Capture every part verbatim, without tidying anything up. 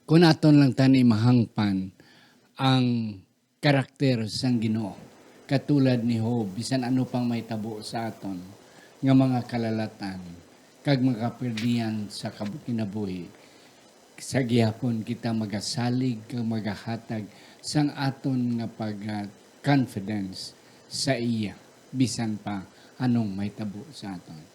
Kun aton lang tani mahangpan ang karakter sang Ginoo, katulad ni Job, bisan ano pang mahitabo sa aton nga mga kalalatan kag mga kaperdian sa kab-, kinabuhi, sa gihapon kita magasalig kag magahatag sang aton nga pag, ah, confidence sa iya, bisan pa anong mahitabo sa aton.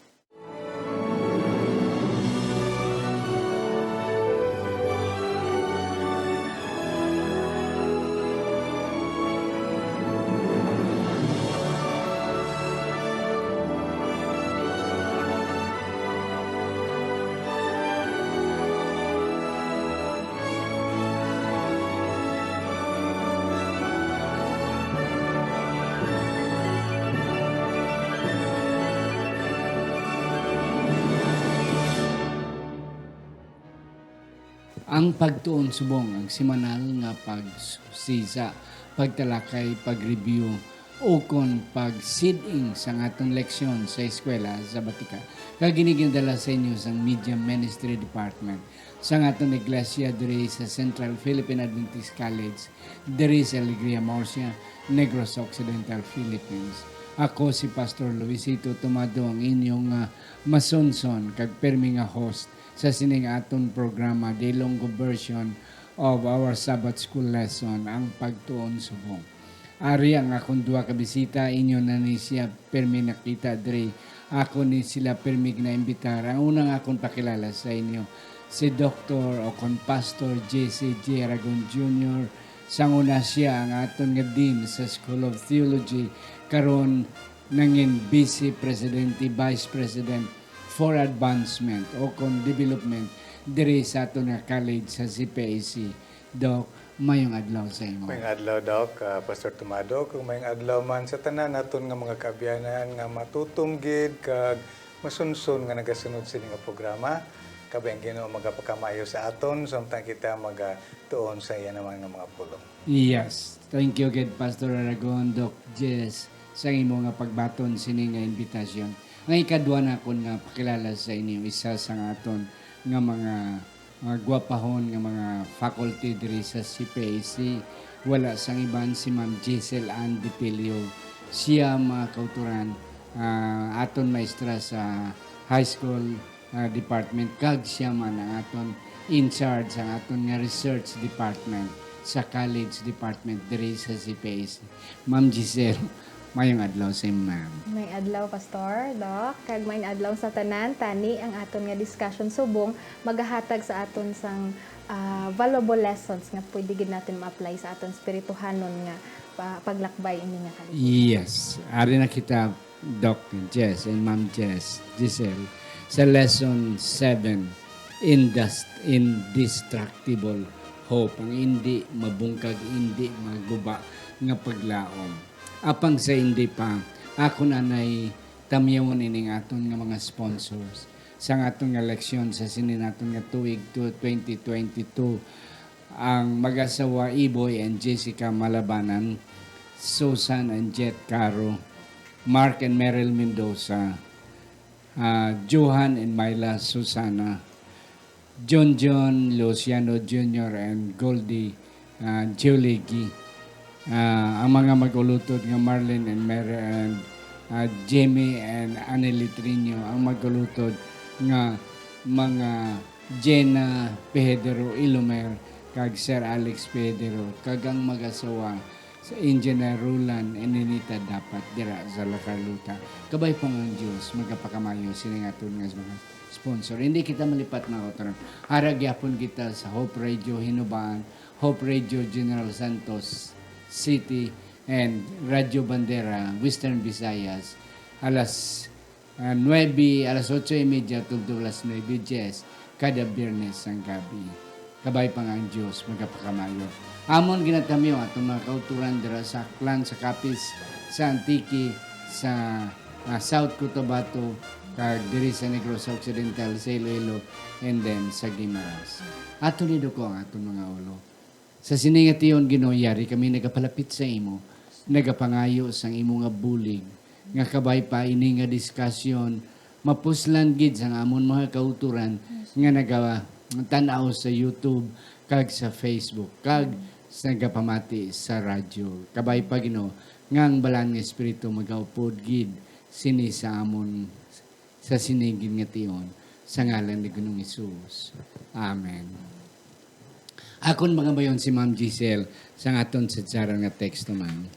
Ang pagtuon subong ang semanal nga pagsisa, pagtalakay, pag-review, ukon pagsid-ing sang aton leksyon sa eskwela sa Batika, kag ini ginadala sa inyo sang Media Ministry Department sang aton iglesia diri sa Central Philippine Adventist College, diri sa Alegria Murcia, Negros Occidental, Philippines. Ako si Pastor Luisito Tomado, ang inyong, ah, masunson kag pirmi nga host sa sining aton programa, the Ilonggo version of our Sabbath School lesson, ang Pagtuon Subong. Ari ang akon duha ka bisita, inyo na ni siya pirmi nakita diri. Ako ni sila pirmi ginaimbitar. Ang unang akon pakilala sa inyo, si Doktor o kon Pastor J C J Aragon Junior. Sang una, siya ang aton nga Dean sa School of Theology. Karon, nangin Vice Presidente, Vice President for Advancement o kon Development diri sa aton nga college sa C P A C. Doc, mayong adlaw sa imo. Mayong adlaw, Doc, ah, Pastor Tomado, kag mayong adlaw man sa tanan naton nga mga kaabyanan nga matutom gid kag masunson nga nagasunod sini nga programa. Kabay ang Ginoo magapakamayo sa aton, samtang kita magatuon sa iya naman nga mga pulong. Yes. Thank you gid, Pastor Aragon, Doc Jess, sa imo nga pagbaton sini nga imbitasyon. Ang ikadwa nakon nga pakilala sa inyo, isa sa nga aton nga mga, ah, gwapahon nga mga faculty diri sa C P A C. Wala sang iban, si Ma'am Giselle Ann Dipilio. Siya, mga kauturan, ah, aton maestra sa high school, ah, department, kag siya man ang aton in charge sang aton nga research department sa college department diri sa C P A C. Ma'am Giselle, mayong adlaw sa imo, ma'am. May adlaw, Pastor, Doc, kag may adlaw sa tanan. Tani ang aton nga discussion subong magahatag sa aton sang, ah, valuable lessons nga pwede gid natin ma-apply sa aton spirituhanon nga pa-, paglakbay ini nga kalibutan. Yes. Ari na kita, Doc Jess and Ma'am Jess, Giselle, sa lesson seven, Indus-, Indestructible Hope, ang indi mabungkag, indi maguba nga paglaom. Apang sa hindi pa, ako na nay tamyawon ining aton nga mga sponsors sa aton nga leksyon sa sini naton nga tuig to twenty twenty-two. Ang mag-asawa Iboy and Jessica Malabanan, Susan and Jet Caro, Mark and Meryl Mendoza, ah, Johan and Myla Susana, John John Luciano Junior and Goldie, ah, Gioligi, ah, ang mga mag-ulutod nga Marlene and Mary and, ah, Jamie and Annie Litrino, ang mag-ulutod nga mga Jenna Pedro Ilomer kag Sir Alex Pedro, kag ang mag-asawa sa Engineer Roland and Ninita Dapat dira sa La Carlota. Kabay pa nga ang Dios magapakamayo sini nga aton nga mga sponsor. Hindi kita malipat, mga kauturan. Ara gyapon kita sa Hope Radio Hinubaan, Hope Radio General Santos City, and Radio Bandera, Western Visayas, alas, ah, nuebe, alas otso y media, tubtob alas nuebe diyes, kada Biyernes sang gabi. Kabay pa nga ang Dios magapakamayo. Amon ginatamyo atong mga kauturan dira sa Aklan, sa Capiz, sa Antique, sa, ah, South Cotabato, kag diri sa Negros Occidental, sa Iloilo, and then sa Guimaras. Ato ni duko ang aton mga ulo. Sa sini nga tion, Ginoo, yari kami nagapalapit sa imo, nagapangayo sang imo nga bulig, nga kabay pa ini nga diskasyon mapuslan gid sang amon mga kauturan nga nagatan-aw sa YouTube, kag sa Facebook, kag sa nagapamati sa radyo. Kabay pa, Ginoo, nga ang Balaan nga Espiritu magaupod gid sini sa amon, sa sini gid nga tion, sa ngalan ni Ginoong Hesus. Amen. Akon pangabayon si Ma'am Giselle sa aton sadsaran nga teksto, ma'am.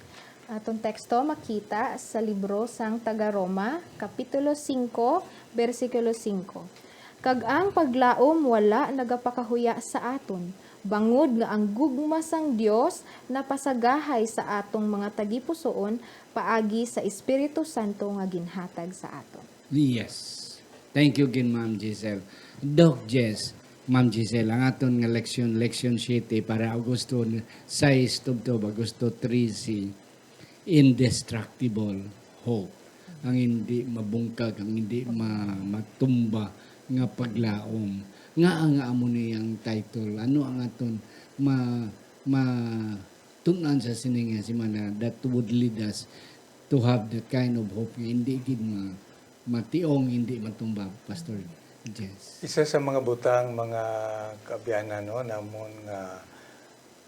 Aton teksto makita sa libro sang taga-Roma, Kapitulo singko, bersikulo singko. Kag ang paglaom wala nagapakahuya sa aton, bangod nga ang gugma sang Dios napasagahay sa atong mga tagipusoon paagi sa Espiritu Santo nga ginhatag sa aton. Yes. Thank you gid, Ma'am Giselle. Doc Jess, Ma'am Giselle, ang aton nga leksyon, leksyon siyete para Agosto sais tubtob Agosto trese, Indestructible Hope. Ang hindi mabungkag, ang hindi ma-, matumba nga paglaom. Nga ang amo ni ang title, ano ang aton ma-, ma-, tun-an sa sini nga semana that would lead us to have that kind of hope nga hindi gid ma-, mationg, hindi matumba, Pastor Jess? Isa sa mga butang, mga kaabyanan, no, namon nga,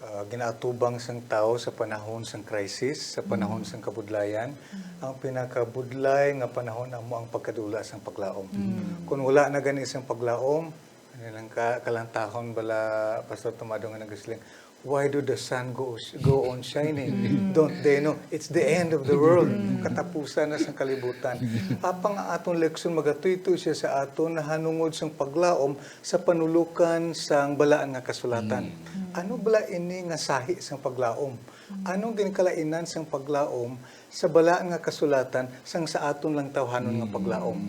ah, ginaatubang sang tawo sa panahon sang crisis, sa panahon Mm. sang kabudlayan, Mm. ang pinakabudlay nga panahon amo ang pagkadula sang paglaom. Mm. Kung wala na gani sang paglaom, ano lang ka, kalantahon bala, Pastor Tomado, nga nagasiling, "Why do the sun go, go on shining? Mm. Don't they know it's the end of the world?" Mm. Katapusan na sang kalibutan. Apang ang aton leksyon magatuytoy siya sa aton nahanungod sang paglaom sa panulukan sang Balaan nga Kasulatan. Mm. Ano bala ini nga sahi sang paglaom? Mm. Anong ginkalainan sang paglaom sa Balaan nga Kasulatan sang sa aton lang tawhanon nga Mm. paglaom?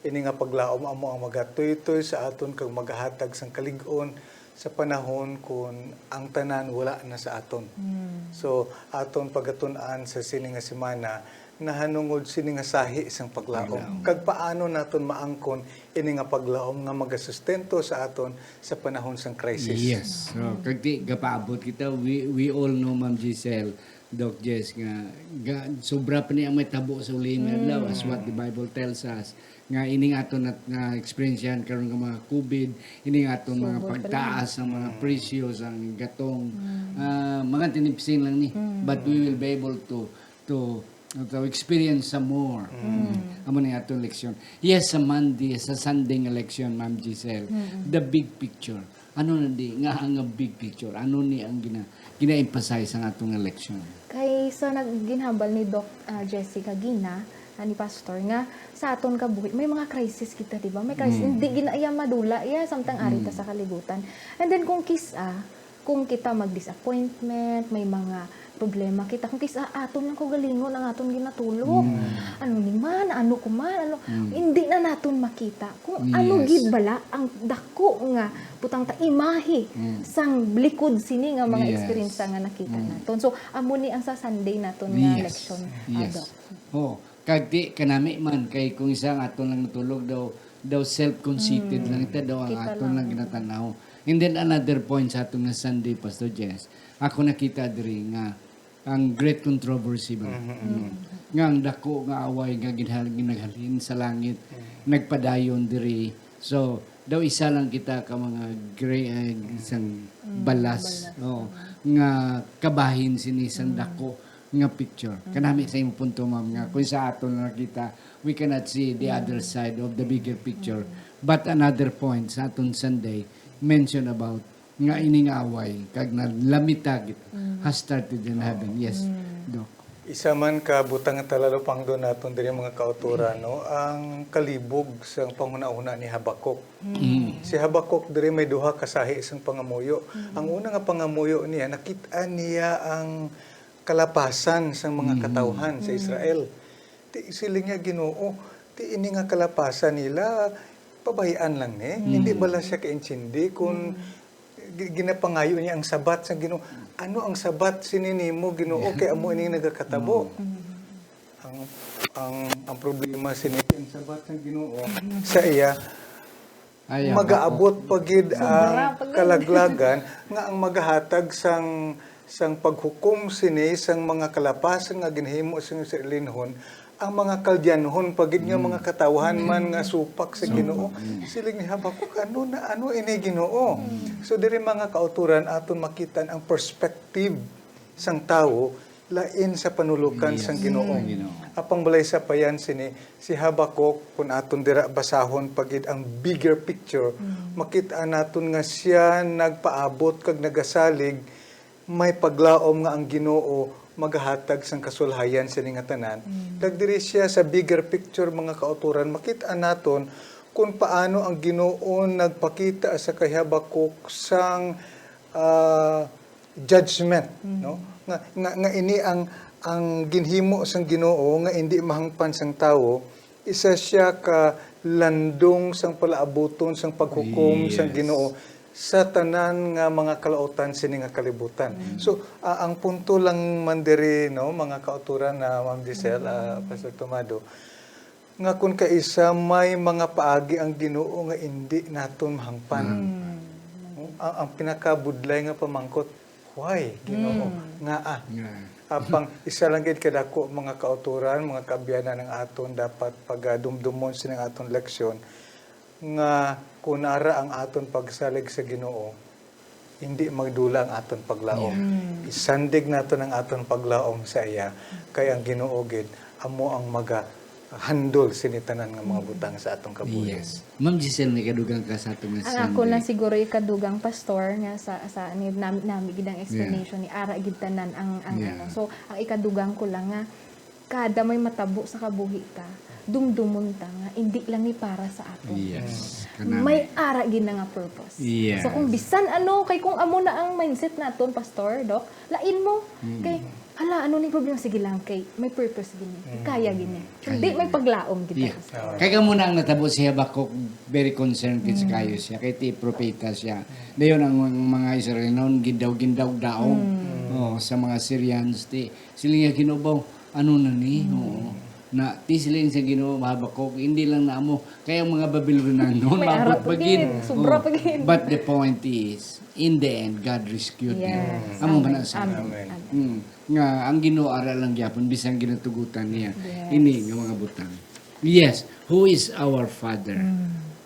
Ini nga paglaom amo ang magatuytoy sa aton kag magahatag sang kalig-on sa panahon kon ang tanan wala na sa aton. Mm. So, aton pagatun-an sa sini nga semana nahanungod sini nga sahi sang paglaom. Paglaom. Kag paano naton maangkon ini nga paglaom nga magasustento sa aton sa panahon sang crisis? Yes. So, Mm. kag di gapaabot kita, we, we all know, Ma'am Giselle, Doc Jess, nga ga-, sobra pa ni ang may tabo sa ulin nga Mm. adlaw, as what the Bible tells us. Nga ining aton nat-, na-experience yan karon nga mga covid, ining aton mga Sobra pa pagtaas rin. Ang mga Mm. presyo sang gatong, Mm. ah, mga tinipsin lang ni. Mm. But we will be able to, to, to experience some more. Mm. Mm. Amo ni aton leksyon. Yes, sa Monday, sa Sunday nga leksyon, Ma'am Giselle, Mm. the big picture. Ano na di nga ang big picture? Ano ni ang gina-, gina-emphasize ang atong nga leksyon? Kay sa nag-, ginhambal ni Doc, ah, Jessica gina, ah, ni Pastor, nga sa aton kabuhi, may mga crisis kita, di ba? May crisis, Mm. hindi gina-, iya madula, iya, samtang ari ta Mm. sa kalibutan. And then kung kis-a, kung kita mag-disappointment, may mga problema kita, kung kis-a aton lang kaugalingon ang aton ginatulok. Mm. Ano ni man, ano ko man, ano, Mm. hindi na naton makita kung ano Yes. gid bala ang dako nga butang ta imahe Mm. sang likod sini nga mga Yes. eksperyensya nga nakita Mm. naton. So, amo ni ang sa Sunday naton nga Yes. leksyon, ah, Yes. Doc. Oh, kag di kanami man, kay kung isa ang aton lang natulog daw, daw self-conceited Mm. lang ita, daw ang Kita aton lang lang. ginatanaw. And then another point sa aton nga Sunday, Pastor Jess, ako nakita diri nga ang great controversy ba? Mhm, mhm. Mm. Nga ang dako nga away nga ginhal-, ginaghalin sa langit, Mhm. nagpadayon diri. So, daw isa lang kita ka mga gray, eh, Mhm. isang Mm, balas, balas. Oo, Mhm. nga kabahin sini isang Mhm. dako nga picture. Mhm. Kanami sa imong punto, ma'am, nga kung sa aton nakita, we cannot see the Mhm. other side of the bigger picture. Mhm. But another point sa aton Sunday, mention about nga ining away kag nalamita gid Mm. has started in heaven. Yes, Mm. Doc. Isa man ka butang nga talalupangdon naton diri, mga kautoran, no, ang kalibog sa panghunahuna ni Habacuc. Mm. Si Habacuc diri may duha ka sahi sang pangamuyo. Mm. Ang una nga pangamuyo niya, nakit-an niya ang kalapasan sang mga Mm. katawhan sa Mm. Israel. Ti, siling niya, "Ginoo, ti ini nga kalapasan nila, pabahian lang ni. Mm. Hindi bala siya kaintindi kung Mm. gi-, ginapangayo niya ang sabat sa Ginoo. Ano ang sabat sini nimo, Ginoo? Kay amo ini nagakatabo." Mm. Ang, ang, ang problema sini, ang sabat sa Ginoo sa iya, Ay, magaabot pa gid Sobra ang pa gid. kalaglagan nga ang magahatag sang, sang paghukom sini sang mga kalapasan nga ginhimo sang Israelinhon Ang mga Kaldianhon pa gid nga mga katawhan man nga supak sa Ginoo. Siling ni Habakuk, "Ano na, ano ini, Ginoo?" So, diri, mga kauturan, aton makita ang perspective sang tawo lain sa panulokan sang Ginoo. Apang balay sa payan sini, si Habakuk, kun aton dira basahon pa gid ang bigger picture, makita naton nga siya nagpaabot kag nagasalig may paglaom nga ang Ginoo magahatag sang kasulhayan sini nga tanan. Kag diri siya sa bigger picture, mga kauturan, makita naton kung paano ang Ginoo nagpakita sa kay Habakuk sang, ah, judgment, no? Nga, nga, nga ini ang, ang ginhimo sang Ginoo nga indi mahangpan sang tawo, isa siya ka landong sang palaabuton sang paghukom sang Ginoo sa tanan nga mga kalautan sini nga kalibutan. So, ah, ang punto lang man diri, no, mga kauturan na Ma'am Giselle, ah, Pastor Tomado, nga kun kaisa may mga paagi ang Ginoo nga indi naton mahangpan. Ang, ang pinakabudlay nga pamangkot, "Why, Ginoo? Ngaa?" Apang isa lang gid kadako, mga kauturan, mga kaabyanan, ang aton dapat pagadumdumon sining aton leksyon, nga kun ara ang aton pagsalig sa Ginoo, hindi magdula ang aton paglaom. Isandig naton ang aton paglaom sa iya, kay ang Ginoo gid amo ang maga-handle sini tanan nga mga butang sa atong kabuhi. Yes. Ma'am Giselle, may kadugang ka sa aton nga Sunday. Ang ako na siguro ikadugang, Pastor, nga sa, sa ni, nami, nami gid ang explanation ni ara gid tanan ang, ang ano. So, ang ikadugang ko lang nga, kada may matabo sa kabuhi ta, dumdumon ta nga hindi lang ni para sa aton. Yes. May ara gid na nga purpose. Yes. So, kung bisan ano, kay kung amo na ang mindset naton, Pastor, Doc, lain mo. Kay, "Hala, ano ning problema? Sige lang, kay may purpose gini. Kaya gini." Hindi, may paglaom gid. Kay kamo na ang natabo si Habacuc, very concerned gid sa kayo siya. Kay ti propeta siya. Dayon ang mga Israelinon, gindaw-gindaw daw. Oh, sa mga Syrians, ti, sila nga, "Ginoo, ano na ni?" Oo. Na, ti siling sa Ginoo, "Habacuc, hindi lang namo, kay ang mga Babilonianon, may ara pa gid, sobra pa gid." But the point is, in the end, God rescued him. Amo man ang sabi. Amen. Nga ang Ginoo ara lang gyapon, bisan ginatugutan niya. Ini nga mga butang. Yes, who is our Father?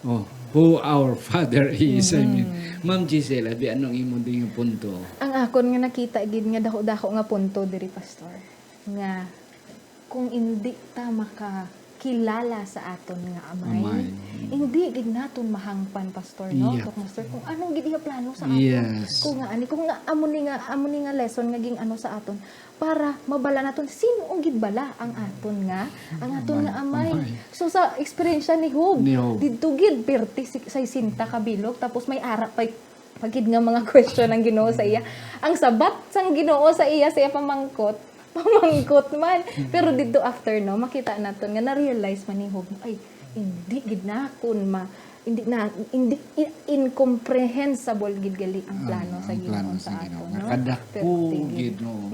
Oh, who our Father is, I mean. Ma'am Giselle, abi, anong imo din yung punto? Ang akon nga nakita gid nga dako-dako nga punto diri, Pastor, nga kung indi ta makakilala sa aton nga Amay, hindi gid naton mahangpan, Pastor, no? Doc Master, kung ano gid iya plano sa aton. Kung nga ani, kung nga amo ni nga, amo ni nga lesson nga ging ano sa aton, para mabala naton sin-o gid bala ang aton nga, ang aton nga Amay. So, sa eksperyensya ni Job, didto gid, pirti si, saysenta ka bilog, tapos may ara pa, pa gid nga mga question ang Ginoo sa iya. Ang sabat sang Ginoo sa iya, sa iya pamangkot, pamangkot man. Pero didto after, no, makita naton nga na-realize man ni Job, "Ay, hindi gid na kun ma-, hindi na, hindi, i-, incomprehensible gid gali ang plano sa Ginoo sa aton, no?" Kadako gid, no,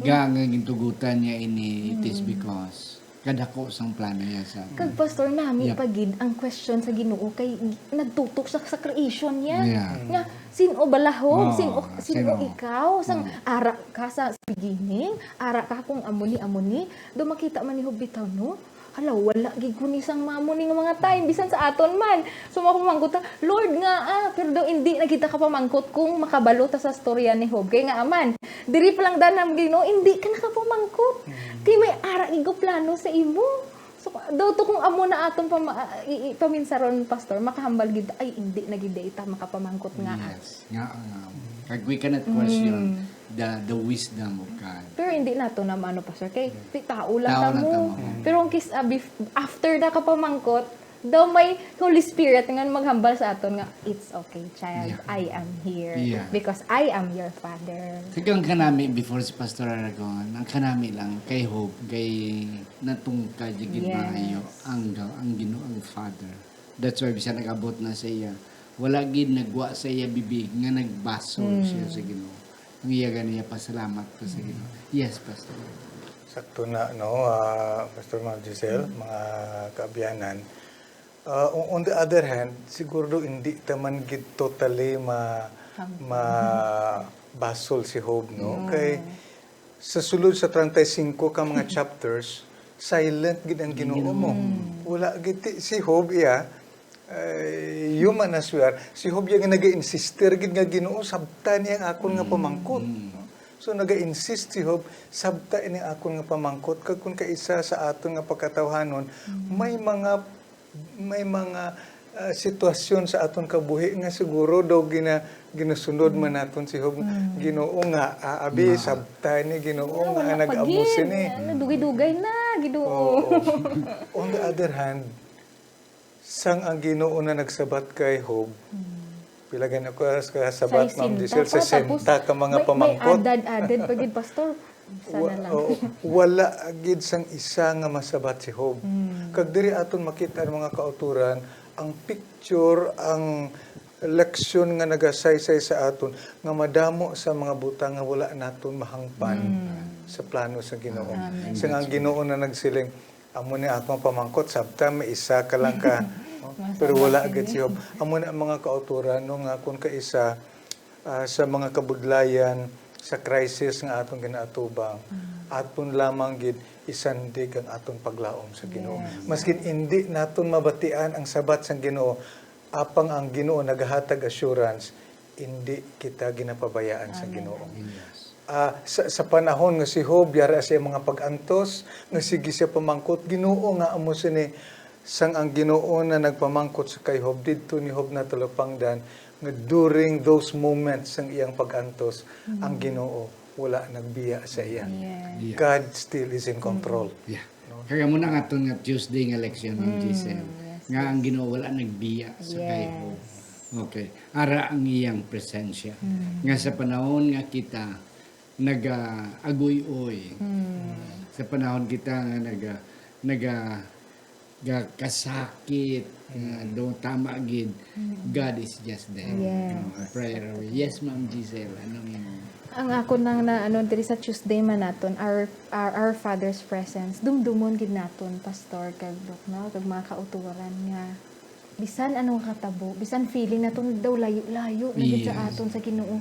nga, nga gintugutan niya ini, it is because kadako sang plano niya sa aton. Kag, Pastor, nami pa gid ang question sa Ginoo kay nagtutok siya sa creation niya. Nga, sin-o bala, Job? Sin-o, sin-o ikaw? Sang ara ka sa beginning, ara ka kung amo ni, amo ni. Do makita man ni Job bitaw, no? Hala, wala gid ko ni sang amo ni nga mga time, bisan sa aton man. So, makapamangkot ta, "Lord, ngaa?" Pero daw, hindi na kita kapamangkot kung makabalo ta sa storya ni Job. Kay nga aman, diri pa lang danam, Ginoo, hindi ka nakapamangkot. Kay may ara gid ko plano sa imo. So, daw to kung amo na aton pama-, i-, i-, paminsaron, Pastor, makahambal gid, ay, hindi na gid ta makapamangkot nga. Yes, nga, nga. Kag we cannot question the, the wisdom of God. Pero hindi nato na maano, Pastor, kay ti-, tao lang ta mo. Pero ang kis-, ah, bef-, after na kapamangkot, daw may Holy Spirit nga maghambal sa aton nga, "It's okay, child. I am here because I am your Father." Kag ang kanami, before si Pastor Aragon, ang kanami lang kay Job, kay natungkad gid maayo ang, ang Ginoo, ang Father. That's why bisan nag-abot na sa iya, wala gid nagwa sa iya bibig nga nagbasol siya sa Ginoo. Ang iya gani, pasalamat ka sa Ginoo. Yes, Pastor. Sakto na, no, ah, Pastor Ma'am Giselle, mga kaabyanan. Ah, on, on the other hand, siguro hindi ta man gid totally ma-, mabasol si Job, no? Kay sa sulod sa treinta y cinco ka mga chapters, Silent gid ang Ginoo mo. Ginoo. Wala gid ti-, si Job iya, eh, human as we are. Si Job iya nga naga-insister gid nga, "Ginoo, sabta ni ang akon nga Mm. pamangkot." Mm. So, naga-insist si Job, "Sabta ini akon nga pamangkot." Kag kun kaisa sa aton nga pagkatawhanon, Mm. may mga, may mga, ah, sitwasyon sa aton kabuhi nga siguro daw gina-, ginasunod man Mm. naton si Job. Mm. "Ginoo nga, ah, abi, Ma- sabta ni Ginoo Wala nga pa nag-amo gid. sini." Ano, dugay-dugay na, Ginoo. Oo. On the other hand, sang ang Ginoo na nagsabat kay Job, Mm. pila gani ka, ka sabat, Ma'am Giselle? Sesenta pa, tapos Sesenta ka mga may, may pamangkot. Added, added pa gid, Pastor. Sana Wa-, lang. oh, wala gid sang isa nga masabat si Job. Mm. Kag diri aton makita ang mga kauturan, ang picture, ang leksyon nga nagasaysay sa aton nga madamo sa mga butang nga wala naton mahangpan Mm. sa plano sa Ginoo. Amen. Sang ang Ginoo na nagsiling, "Amo ni akong pamangkot, sabta may isa ka lang ka." No? Pero wala Masabat gid niya. si Job. Amo na ang mga kauturan, no, nga kung kaisa, ah, sa mga kabudlayan, sa crisis nga aton ginaatubang, Mm. aton lamang gid isandig ang aton paglaom sa Ginoo. Yes. Maskin indi naton mabatian ang sabat sang Ginoo, apang ang Ginoo nagahatag assurance, indi kita ginapabayaan sa Amen. Ginoo. Yes. Ah, sa, sa panahon nga si Job, yara siya mga pag-antos, nga sige siya pamangkot, "Ginoo, nga amo sini?" Sang ang Ginoo na nagpamangkot sa kay Job, didto ni Job natalupangdan nga during those moments sang iyang pag-antos, Mm. ang Ginoo wala nagbiya sa iya. Yes. Yeah. God still is in control. Mm. Yeah. No? Kaya mo na nga aton nga Tuesday nga leksyon, Ma'am Mm, Giselle, yes, nga yes. ang Ginoo wala nagbiya sa kay Job. Yes. Okay. Ara ang iyang presensya. Mm. Nga sa panahon nga kita nagaagoy-oy, Mm. sa panahon kita nga naga-, naga-, ga-, kasakit, Mm. nga do tama gid, Mm. God is just there. Yes. No, a prayer away. Yes, Ma'am Giselle, anong imo? Ang ako nang na, ano, diri sa Tuesday man naton, our, our, our Father's presence, dumdumon gid naton, Pastor, kag Doc, no, kag mga kauturan nga bisan ano nga katabo, bisan feeling naton daw layo-layo na gid sa Yes. aton sa Ginoo,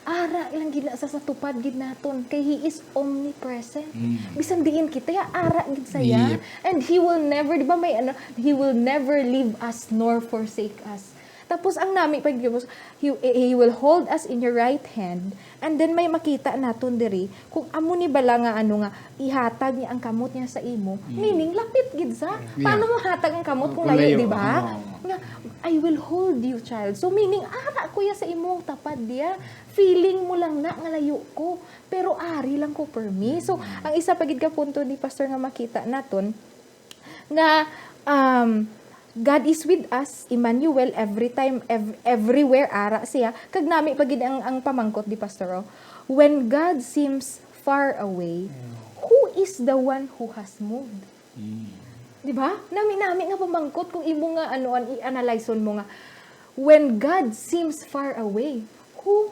ara lang gid na sa, sa tupad gid naton, kay He is omnipresent. Mm. Bisan diin kita, ya, ara gid sa iya. Yep. And He will never, di ba may ano, "He will never leave us nor forsake us." Tapos ang nami pa gid, he, he will hold us in your right hand. And then may makita naton diri kung amo ni bala nga ano nga ihatag niya ang kamot niya sa imo, Mm. meaning lapit gid sa. Yeah. Paano mo hatag ang kamot kung Kung layo, layo, di ba? Oo. Nga, "I will hold you, child." So meaning, ara ko ya sa imong tapad diya. Feeling mo lang na nga layo ko, pero ari lang ko permi. So, Mm. ang isa pa gid ka punto ni Pastor nga makita naton, nga, um, God is with us, Emmanuel, every time, ev-, everywhere, ara siya. Kag nami pa gid ang, ang pamangkot di, Pastor, oh. When God seems far away, Mm. who is the one who has moved? Mm. Di ba? Nami-nami nga pamangkot kung imo nga, ano, an-, i-analyson mo nga, when God seems far away, who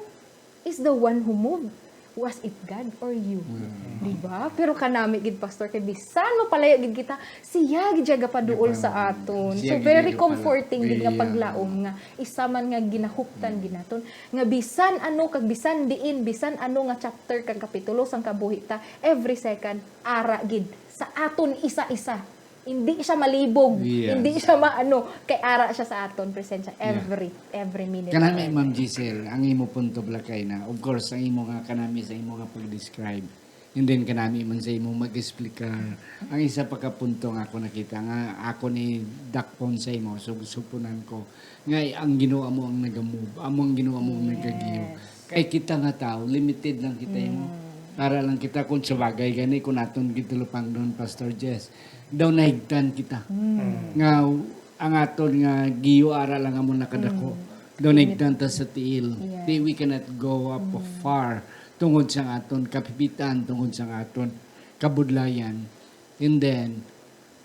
is the one who moved? Was it God or you? Mm. Di ba? Pero kanami gid, Pastor, kay bisan mapalayo gid kita, siya gid siya gapaduol sa Gapaduol. aton. Siya So, gid very siya gapala-, comforting gid nga yeah. paglaom nga isa man nga ginahuptan Mm. gid naton. Nga bisan ano, kag bisan diin, bisan ano nga chapter kag kapitulo sang kabuhi ta, every second, ara gid sa aton isa-isa. Hindi siya malibog, Yes. hindi siya maano, kay ara siya sa aton, presensya, Yeah. every, every minute. Kanami, Ma'am Giselle, ang imo punto, Blakay, na, of course, ang imo nga kanami sa imo nga pag-describe, and then kanami man sa imo mag-explicar. Ang isa pa ka punto nga ako nakita nga ako ni dakpon sa imo, so supunan ko nga ang Ginoo amo ang nagamove, amo ang Ginoo amo ang Yes. nagagiyo. Kay kita nga tao, limited lang kita, imo. Mm. Para lang kita kung sa bagay gani, kung aton gitulupangnon, Pastor Jess, daw nahigtan kita. Mm. Nga ang aton nga giyo ara lang amo nakadako. Mm. Daw Limit. nahigtan ta sa tiil. Yes. Ti, we cannot go up Mm. far tungod sa aton kapipitan, tungod sa aton kabudlayan. And then,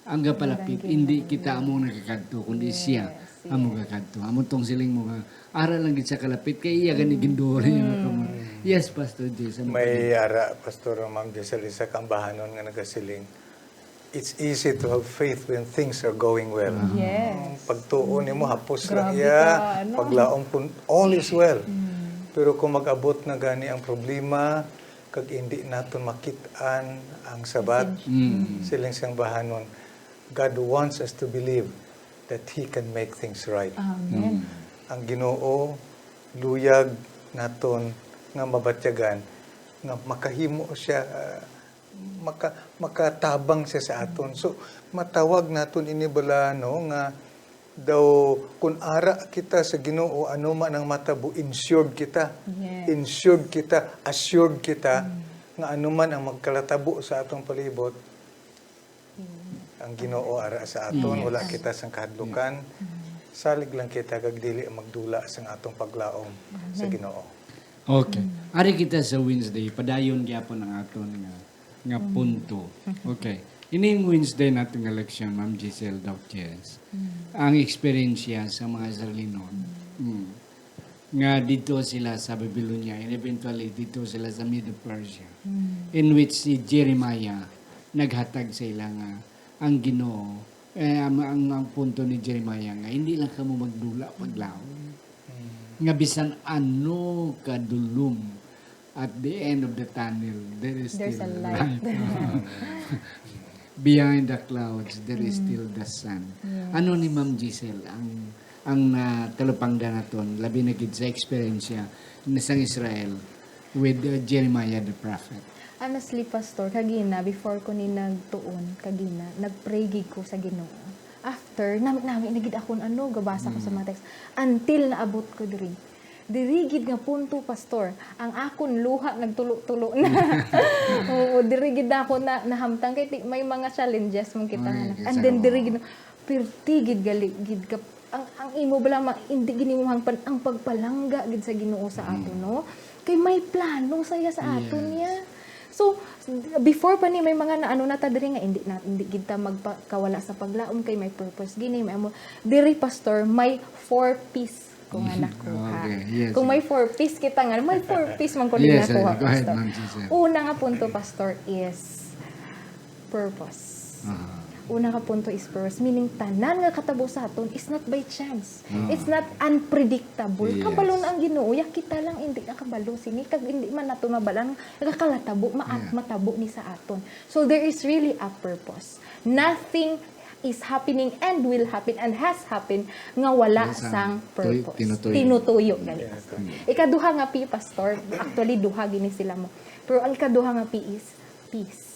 ang gapalapit, Ang hindi ginawa kita niya. among nakakadto, kundi Yes, siya among yes. kakadto. Amo tong siling mo nga, ara lang gid sa kalapit, kay iya gani Mm. ginduri niya Mm. kamot. Yes, Pastor Jason. May ara, Pastor, Ma'am Giselle, isa ka ambahanon nga nagasiling, "It's easy to have faith when things are going well." Ah. Yes. Pagtuo nimo, hapos na Grabe iya, ka, ano? paglaom kung all is well. Mm. Pero kung mag-abot na gani ang problema, kag indi naton makit-an ang sabat. Essential. Mm. Siling sang bahanon, God wants us to believe that He can make things right. Amen. Mm. Ang Ginoo, luyag naton nga mabatyagan nga makahimo siya, ah, maka-, makatabang siya sa aton. So, matawag naton ini bala, no, nga daw kun ara kita sa Ginoo, ano man ang matabo, insured kita. Yes. Insured kita, assured kita, mm, nga ano man ang magkalatabo sa atong palibot, mm, ang Ginoo ara sa aton, yes, wala kita sang kahadlukan. Mm. Salig lang kita kag dili magdula sang atong paglaom sa, amen, Ginoo. Okay. Mm. Ari kita sa Wednesday, padayon gyapon ang aton nga, nga, mm, punto. Okay. Ining Wednesday nato nga leksyon, Ma'am Giselle Dautjes, mm, ang eksperyensya sa mga Israelinon. Mm. Mm. Nga dito sila sa Babylonia, and eventually dito sila sa Medo-Persia, mm, in which si Jeremiah naghatag sa ila nga ang Ginoo, eh, ang, ang, ang punto ni Jeremiah nga hindi lang kamo magdula paglaom. Mm. Nga bisan ano kadulom, at the end of the tunnel, there is, there's still a light, light. Behind the clouds, there is, mm, still the sun. Yes. Ano ni Ma'am Giselle ang, ang natalupangdan naton, labi na gid sa eksperyensya ni sang Israel with, uh, Jeremiah the prophet? Honestly, Pastor, kagina, before ko ni nagtuon, kagina, nagpray gid ko sa Ginoo. After, nami-nami na gid akon ano, gabasa ko sa, mm, mga text. Until naabot ko diri. Diri gid nga punto, Pastor, ang akon luha nagtulo-tulo na. Oo, diri gid ako na, nahamtang kay ti-, may mga challenges man kita. Ay, nga na-, and then diri gid, pirti gid gali gid ka, ang, ang imo bala ma-, hindi gid nimo hangpan ang pagpalangga gid sa Ginoo sa aton, mm, no? Kay may plano sa iya sa aton niya. Yes. So, before pa ni may mga naano na ta diri nga hindi na, hindi gid ta magpakawala sa paglaom kay may purpose gini, may amo. Diri, Pastor, may four P's ko nga nakuha. Okay, yes. Kung may four P's kita nga, may four P's man ko, yes, nakuha, go ahead, Pastor. Ma'am Giselle. Una nga punto, Pastor, is purpose. Aha. Una nga punto is purpose, meaning tanan nga katabo sa aton is not by chance. Ah. It's not unpredictable. Yes. Kabalo na ang Ginoo, ya kita lang hindi nakabalo sini, kag hindi man nato mabalan nga kalatabo, ma-, yeah, matabo ni sa aton. So there is really a purpose. Nothing is happening and will happen and has happened nga wala, yes, sang, ah, tuy-, purpose. Tinutuyo. Tinutuyo, gali, yes, Pastor. Mm. Ikaduha nga P, Pastor, actually, duha gini sila mo. Pero ang ikaduha nga P is peace.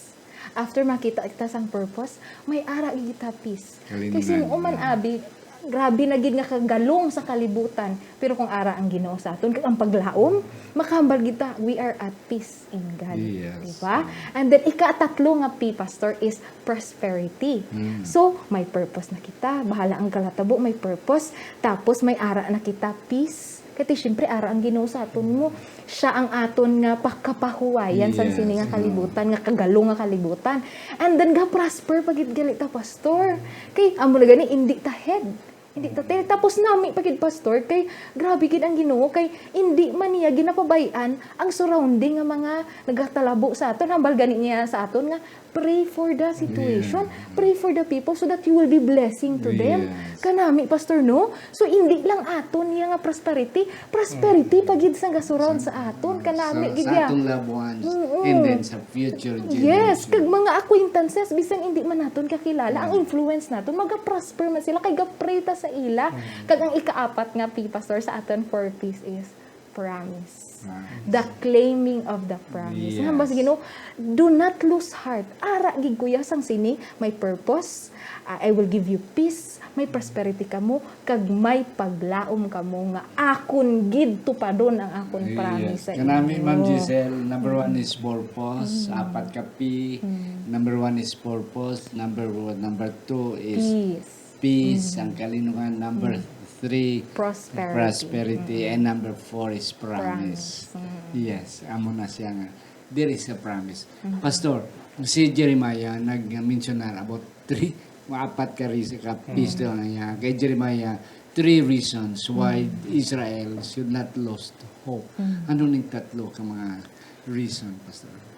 After makita kita sang purpose, may ara gid kita peace. Kay kalinganan, sin-o man, yeah, abi, grabe na gid nga kagalong sa kalibutan. Pero kung ara ang Ginoo sa aton, kag ang paglaom, makahambal gid ta, we are at peace in God. Yes. Di ba? And then, ikatatlo nga P, Pastor, is prosperity. Mm. So, may purpose na kita. Bahala ang kalatabo, may purpose. Tapos, may ara na kita, peace. Kay ti, siyempre, ara ang Ginoo sa aton mo. Siya ang aton nga pakapahuwayan sang, yes, sini nga kalibutan, nga kagalong nga kalibutan. And then, ga-prosper pa gid gali ta, Pastor. Kay, amo na gani, hindi ta head. Hindi ta tail. Tapos nami pa gid, Pastor, kay grabe gid ang Ginoo, kay hindi man niya ginapabay-an ang surrounding nga mga nagatalabo sa aton. Hambal gani niya sa aton nga, pray for the situation, yeah, pray for the people so that you will be blessing to them. Yes. Kanami, Pastor, no? So, hindi lang aton niya nga prosperity, prosperity, mm, pa gid sang gasurround sa, sa aton. Kanami, sa, gid sa ya, atong loved ones, mm-mm, and then sa future, yes, generation, kag mga acquaintances, bisan hindi man naton kakilala, ang, mm, influence naton, maga-prosper man sila, kay ga-pray ta sa ila. Mm. Kag ang ikaapat nga P, Pastor, sa aton four Ps is promise. Promise. The claiming of the promise. Yes. Nga bas, Ginoo, do not lose heart. Ara gid, kuya, sang sini, may purpose. Ah, I will give you peace. May prosperity kamo, kag may paglaom kamo nga akon gid tupadon ang akon, yes, promise sa inyo. Kanami, Ma'am Giselle, number one is purpose. Mm. Apat ka P. Mm. Number one is purpose. Number one, number two is peace. Peace, mm, ang kalinungan. Number, mm, three, prosperity. Prosperity. Mm. And number four is promise. Promise. Mm. Yes, amo na siya nga. There is a promise. Mm. Pastor, si Jeremiah nag-mensionar about three, apat ka reason, ka, mm, pisto na niya. Kay Jeremiah, three reasons why, mm, Israel should not lose hope. Mm. Ano ning tatlo ka mga reason, Pastor?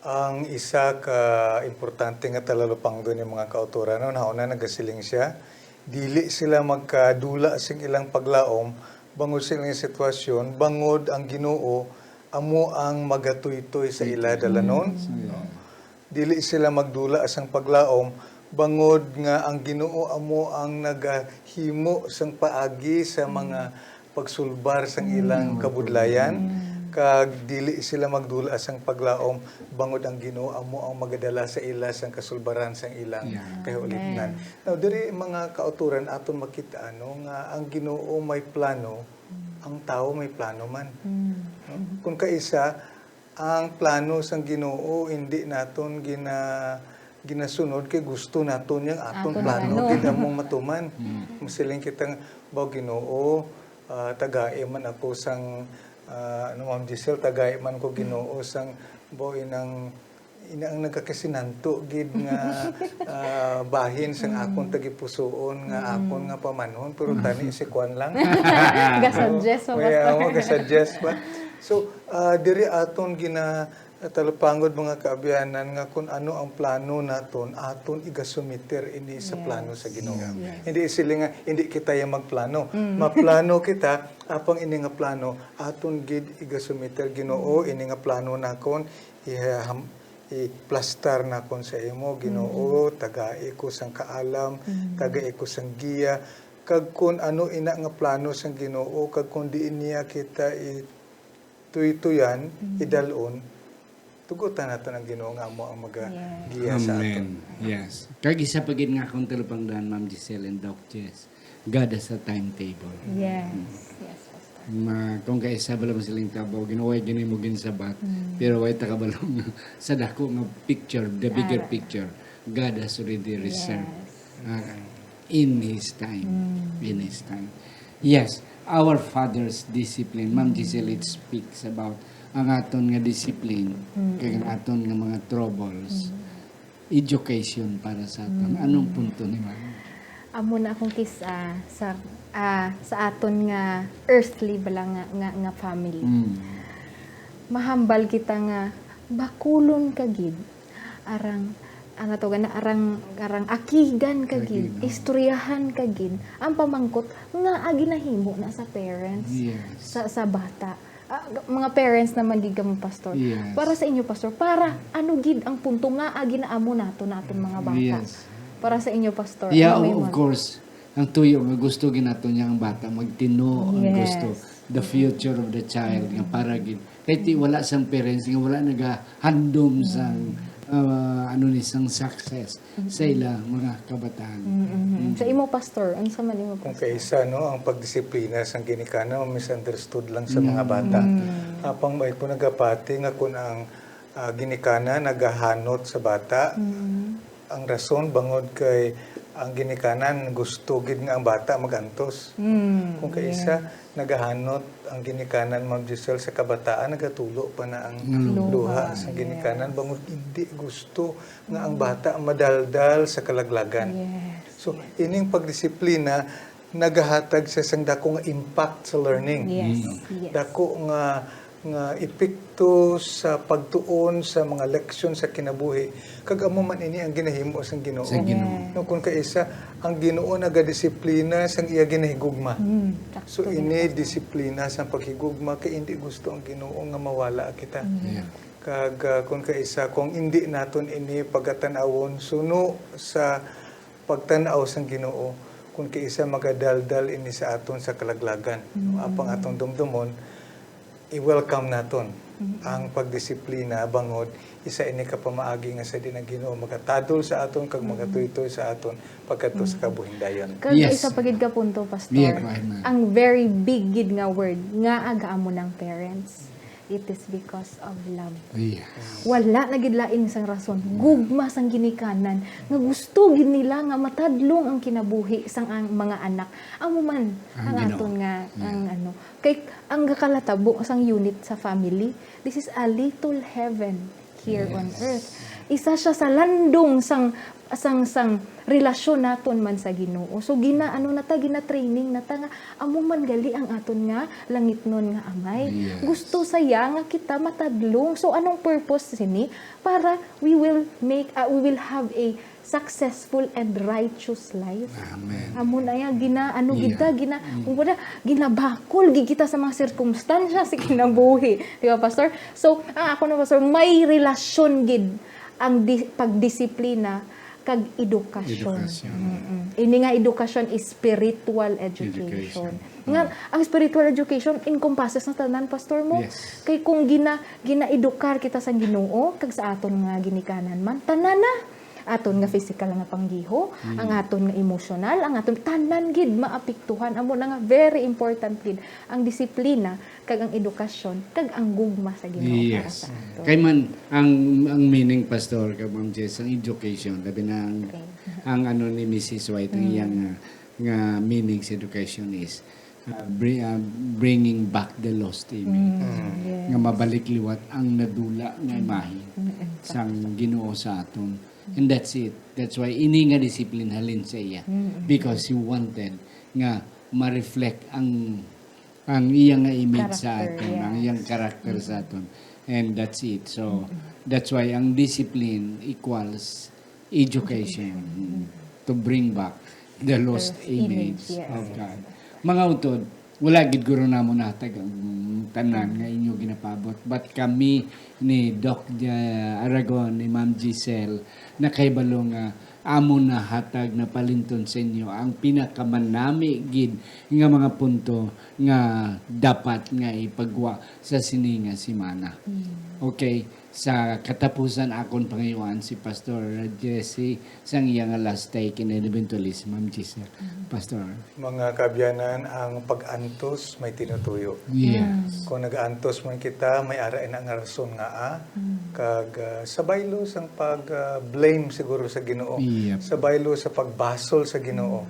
Ang isa ka importante nga talalupangdon ni mga kautoran, no, nauna nagasiling siya, dili sila magkadula sing ilang paglaom bangod sa ilang sitwasyon, bangod ang Ginoo Amo ang magatuytoy sa ila dalanon. Dili sila magdula sang paglaom, bangod nga ang Ginoo amo ang nagahimo sang paagi sa mga pagsulbar sang ilang kabudlayan, kag dili sila magdula sang paglaom, bangod ang Ginoo amo ang magadala sa ila sang kasulbaran sang ilang kahiulipnan. Now, diri, mga kauturan, aton makita, ano, nga ang Ginoo may plano, ang tawo may plano man. No? Kung kaisa, ang plano sang Ginoo hindi naton gina-, ginasunod kay gusto naton yang aton plano gid among matuman. Masiling kita nga, "Baw, Ginoo, ah, tagai man ako sang, ah, ano, Ma'am Giselle, tagai man ko, Ginoo, sang, baw, inang, inang nagakasinanto gid nga, ah, bahin sang akon tagipusoon nga akon nga pamanhon, pero tani si kwan lang." Ga-suggest mo, Pastor. Amo, ga-suggest ba? So, ah, diri aton gina-, talupangod, mga kaabyanan, nga kun ano ang plano naton, aton igasumiter ini sa plano sa Ginoo. Hindi sila nga, hindi kita ya magplano. Maplano kita, apang ini nga plano, aton gid igasumiter, "Ginoo, ini nga plano nakon, iham-, iplastar nakon sa imo, Ginoo, tagai ko sang kaalam, tagai ko sang giya." Kag kun ano ina nga plano sang Ginoo, kag kun diin niya kita i-, tuytoyan, idalon, tugutan naton ang Ginoo nga amo ang magagiya sa aton. Amen. Yes. Kag isa pa gid nga akong talupangdan, Ma'am Giselle and Doc Jess, God has a timetable. Yes. Yes, Pastor. Ma-, kung kaisa bala mo siling tabaw, Ginoo, way gani mo ginsabat, pero way ta kabalo nga sa dako nga picture, the bigger picture, God has already reserved, ah, in His time. In His time. Yes, our Father's discipline. Ma'am Giselle, it speaks about ang aton nga discipline, kag ang aton nga mga troubles. Education para sa aton. Anong punto ni Ma'am? Amo na akong kis-, ah, sa, ah, sa aton nga earthly bala nga, nga, nga family. Mahambal kita nga bakulon ka gid. Arang, ano to, gana, arang, arang akigan ka gid, istoryahan ka gid ang pamangkot nga ginahimo na sa parents, sa, sa bata. Ah, mga parents naman gid kamo, Pastor. Para sa inyo, Pastor, para ano gid ang punto nga ginaamo nato naton mga bata? Para sa inyo, Pastor, ano may mo-, course, ang tuyo nga gusto gid nato niya ang bata, magtino ang gusto, the future of the child, nga para gid. Kay ti wala sang parents nga wala nagahandom sang, ah, ano ni, sang success sa ila mga kabataan. Sa imo, Pastor, unsa man imo, Pastor? Kung kaisa, no, ang pagdisiplina sang ginikanan, misunderstood lang sa mga bata. Apang may ko nagapati nga kun ang, ah, ginikanan nagahanot sa bata, ang rason bangod kay ang ginikanan gusto gid nga ang bata mag-antos. Kung kaisa, nagahanot ang ginikanan, Ma'am Giselle, sa kabataan, nagatulo pa na ang luha sa ginikanan, bangod hindi gusto nga ang bata madaldal sa kalaglagan. So, ining pagdisiplina nagahatag sa isang dako nga impact sa learning. Dako nga, nga epekto sa pagtuon sa mga leksyon sa kinabuhi. Kag amo man ini ang ginahimo sang Ginoo. No, kung kaisa, ang Ginoo nagadisiplina sang iya ginahigugma. So, ini disiplina sang paghigugma kay hindi gusto ang Ginoo nga mawala kita. Kag, ah, kung kaisa, kung hindi naton ini pagatan-awon suno sa pagtan-aw sang Ginoo, kung kaisa, magadaldal ini sa aton sa kalaglagan. Apang aton dumdumon, i-welcome naton ang pagdisiplina, bangod isa ini ka pamaagi nga sa diin ang Ginoo magatadol sa aton kag magatuytoy sa aton pagkadto sa kabuhing dayon. Kag isa pa gid ka punto, Pastor, ang very big gid nga word nga agaamo ng parents. It is because of love. Wala na gid lain sang rason. Gugma sang ginikanan nga gusto gid nila nga matadlong ang kinabuhi sang ang mga anak. Amo man ang aton nga, ang ano. Kay ang gakalatabo sang unit sa family, this is a little heaven here on earth. Isa siya sa landong sang, sang, sang relasyon naton man sa Ginoo. So, gina-, ano na ta, gina-training na ta nga amo man gali ang aton nga langitnon nga Amay. Gusto sa iya nga kita matadlong. So, anong purpose sini? Para we will make, ah, we will have a successful and righteous life. Amen. Amo na yan, gina, ano Yeah. kita, gina, kung wala, ginabakol gid kita sa mga sirkumstansya sa kinabuhi. Di ba, Pastor? So, ah, ako na, Pastor, may relasyon gid ang di, pagdisiplina kag edukasyon. Edukasyon. Mm-mm. Ini nga edukasyon is spiritual education. Education. Nga, ang spiritual education encompasses na tanan, Pastor mo. Yes. Kay kung gina, ginaedukar kita sa Ginoo, kag sa aton nga ginikanan man, tanan na. Aton nga physical nga panggiho, ang aton nga emotional, ang aton tanan gid maapektuhan. Amo na nga very important gid ang disiplina kag ang edukasyon kag ang gugma sa Ginoo para Yes. sa aton. Kay man, ang ang meaning, Pastor, kag Ma'am Jess, ang education, labi na ang, Okay. ang ano ni Missus White, ang Mm. iyang nga, nga meaning sa education is uh, bring, uh, bringing back the lost image. Mm, yes. Nga mabalik liwat ang nadula nga imahe Mm-mm. sang Ginoo sa aton. And that's it. That's why ini nga discipline halin sa iya. Mm-mm. Because he wanted nga ma-reflect ang ang iya nga image sa Character, aton, ang yes. iyang character sa aton. And that's it. So, that's why ang discipline equals education. Mm. To bring back the lost Lost image image, yes. of God. Mga utod, wala gid guro namo nahatag ang tanan nga inyo ginapaabot. But kami ni Doc Ja-, Aragon, ni Ma'am Giselle, nakahibalo nga amo nahatag, napalinton sa inyo ang pinakamanami gid nga mga punto nga dapat nga ipagwa sa sini nga semana. Mm. Okay, sa katapusan, akon pangayuan si Pastor Jesse sang iya nga last take in eventually si Ma'am Giselle. Pastor. Mga kaabyanan, ang pag-antos may tinutuyo. Yes. Kung nag-aantos man kita, may ara ina nga rason nga, ah, kag ah, sa baylo sang pag-blame siguro sa Ginoo, Yep. sa baylo sa pagbasol sa Ginoo,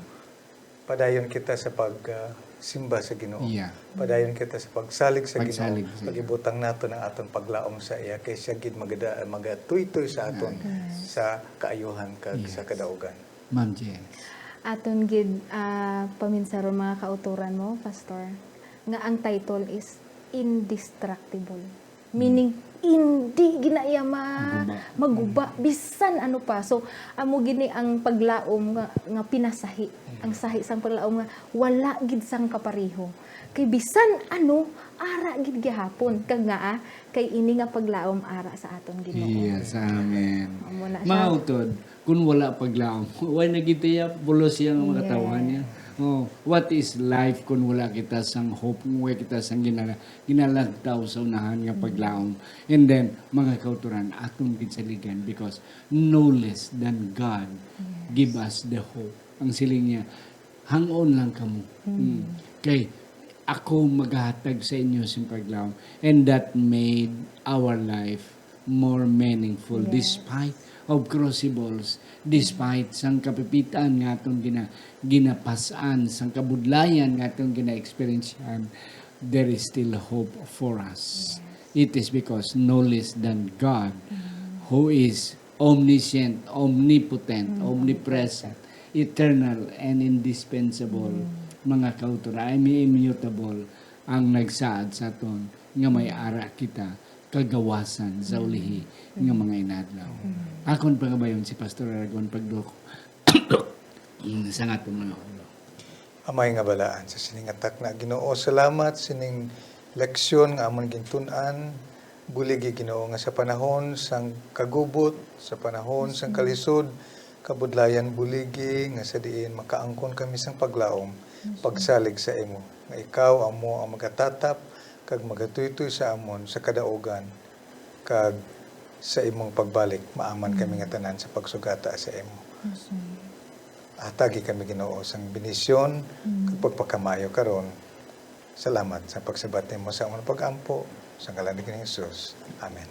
padayon kita sa pag ah, simba sa Ginoo. Yeah. Padayon kita sa pagsalig sa Pagsalig Ginoo. sa Pag-ibutang nato ang aton paglaom sa iya, kay siya gid magada, magatuytoy sa aton sa kaayuhan kag Yes. sa kadaugan. Ma'am Jess. Aton gid ah, paminsaron mga kautoran mo, Pastor, nga ang title is indestructible. Meaning, hindi gina iya ma- Maguba. maguba, bisan ano pa. So, amo gini ang paglaom nga, nga pinasahi. Ang sahi sang paglaom nga wala gid sang kapareho. Kay bisan ano, ara gid gihapon. Kag nga, ah, kay ini nga paglaom ara sa aton Ginoo. Yes, amen. Amo na Mga siya. utod, kung wala paglaom, why na gid iya, bulos siya nga mga Yes. tawhan niya. Oh, what is life kung wala kita sang hope, kung wala kita sang ginala, ginalantaw sa unahan nga paglaom? And then, mga kautoran, aton gid saligan because no less than God give us the hope. Ang siling niya, hang-on lang kamo. Mm. Kay ako magahatag sa inyo sing paglaom. And that made our life more meaningful Yes. despite of crucibles, despite sang kapipitan nga atong gina, ginapas-an, sang kabudlayan nga atong gina-experiencean, there is still hope for us. It is because no less than God, who is omniscient, omnipotent, omnipresent, eternal, and indispensable, mga kautoran, immutable, ang nagsaad sa aton nga may ara kita kagawasan sa ulihi nga mga inadlaw. Akon pangabayon si Pastor Aragon pagdok sa aton mga ulo. Amay nga balaan, sa sining atak na, Ginoo, salamat sining leksyon nga amon gintun-an. Buligi, Ginoo, nga sa panahon sang kagubot, sa panahon sang kalisod, kabudlayan, buligi nga sa diin makaangkon kami sang paglaom, pagsalig sa imo, nga ikaw amo ang magatatap kag magatuytoy sa amon sa kadaugan, kag sa imong pagbalik maaman kami nga tanan sa pagsugata sa imo. Hatagi kami, Ginoo, sang benisyon kag pagpakamaayo karon. Salamat sa pagsabat nimo sa amon pag-ampo, sa ngalan ni Ginoong Jesus. Amen.